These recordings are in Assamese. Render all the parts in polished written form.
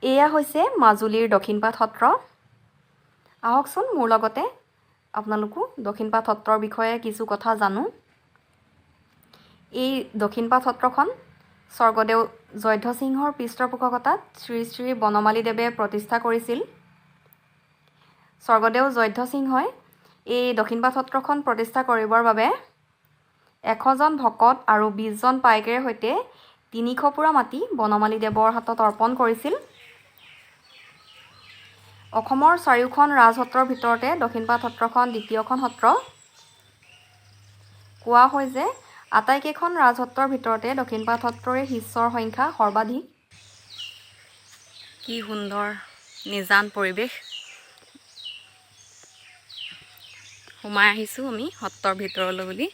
এয়া হৈছে মাজুলীৰ দক্ষিণপাট সত্ৰ। আহকচোন মোৰ লগতে আপোনালোকো দক্ষিণপাট সত্ৰৰ বিষয়ে কিছু কথা জানো। এই দক্ষিণপাট সত্ৰখন স্বৰ্গদেউ জয়ধ্বজ সিংহৰ পৃষ্ঠপোষকতাত শ্ৰী শ্ৰী বনমালীদেৱে প্ৰতিষ্ঠা কৰিছিল। স্বৰ্গদেউ জয়ধ্বজ সিংহই এই দক্ষিণপাট সত্ৰখন প্ৰতিষ্ঠা কৰিবৰ বাবে 100জন ভকত আৰু 20জন পাইকেৰে সৈতে 300 পুৰা মাটি বনমালীদেৱৰ হাতত অৰ্পণ কৰিছিল। অসমৰ চাৰিওখন ৰাজসত্ৰৰ ভিতৰতে দক্ষিণপাট সত্ৰখন দ্বিতীয়খন সত্ৰ। কোৱা হয় যে আটাইকেইখন ৰাজসত্ৰৰ ভিতৰতে দক্ষিণপাট সত্ৰৰে শিষ্যৰ সংখ্যা সৰ্বাধিক। কি সুন্দৰ নিজান পৰিৱেশ! সোমাই আহিছোঁ আমি সত্ৰৰ ভিতৰলৈ বুলি।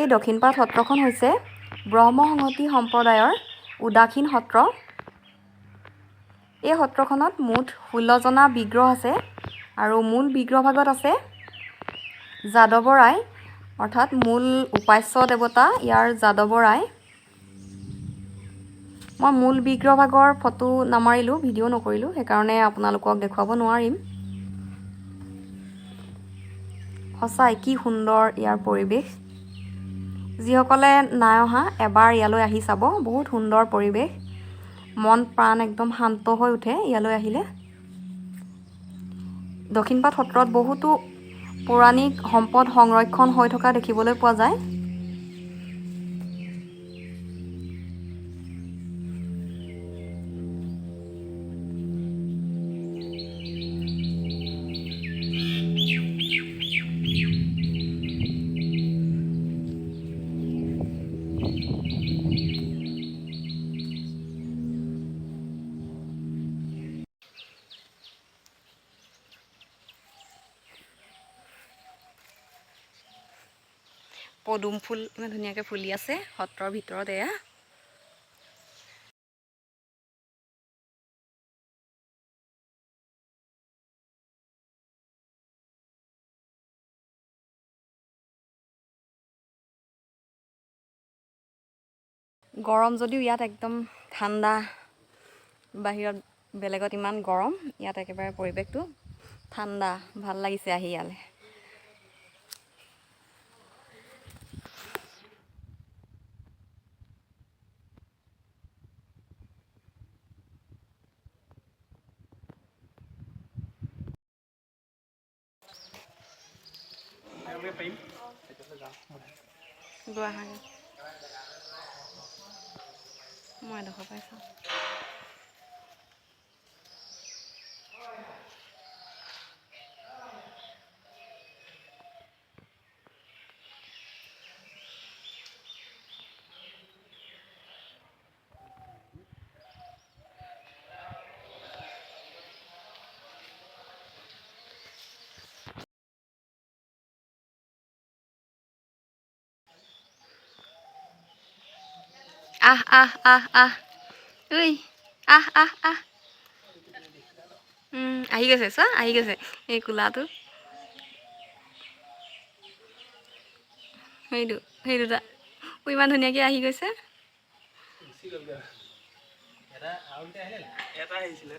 এই দক্ষিণপাট সত্ৰখন হৈছে ব্ৰহ্মসংহতি সম্প্ৰদায়ৰ উদাসীন সত্ৰ। এই সত্ৰখনত মুঠ 16জনা বিগ্ৰহ আছে আৰু মূল বিগ্ৰহভাগত আছে যাদৱৰায়, অৰ্থাৎ মূল উপাস্য দেৱতা ইয়াৰ যাদৱৰায়। মই মূল বিগ্ৰহভাগৰ ফটো নামাৰিলোঁ, ভিডিঅ' নকৰিলোঁ, সেইকাৰণে আপোনালোকক দেখুৱাব নোৱাৰিম। সঁচাই কি সুন্দৰ ইয়াৰ পৰিৱেশ! যিসকলে নাই অহা, এবাৰ ইয়ালৈ আহি চাব। বহুত সুন্দৰ পৰিৱেশ, মন প্ৰাণ একদম শান্ত হৈ উঠে ইয়ালৈ আহিলে। দক্ষিণপাট সত্ৰত বহুতো পৌৰাণিক সম্পদ সংৰক্ষণ হৈ থকা দেখিবলৈ পোৱা যায়। পদুম ফুল ইমান ধুনীয়াকৈ ফুলি আছে সত্ৰৰ ভিতৰত এয়া। গৰম যদিও ইয়াত একদম ঠাণ্ডা। বাহিৰত বেলেগত ইমান গৰম, ইয়াত একেবাৰে পৰিৱেশটো ঠাণ্ডা। ভাল লাগিছে আহি ইয়ালৈ। গৈ আহাগৈ, মই এডোখৰ পাই চাওঁ। আহ আহ আহ আহ, ঐ, আহ আহ আহ। আহি গৈছে, চোৱা, আহি গৈছে এই কোলাটো। সেইটো সেই দুটা ইমান ধুনীয়াকৈ আহি গৈছে। এটা আহিছিলে।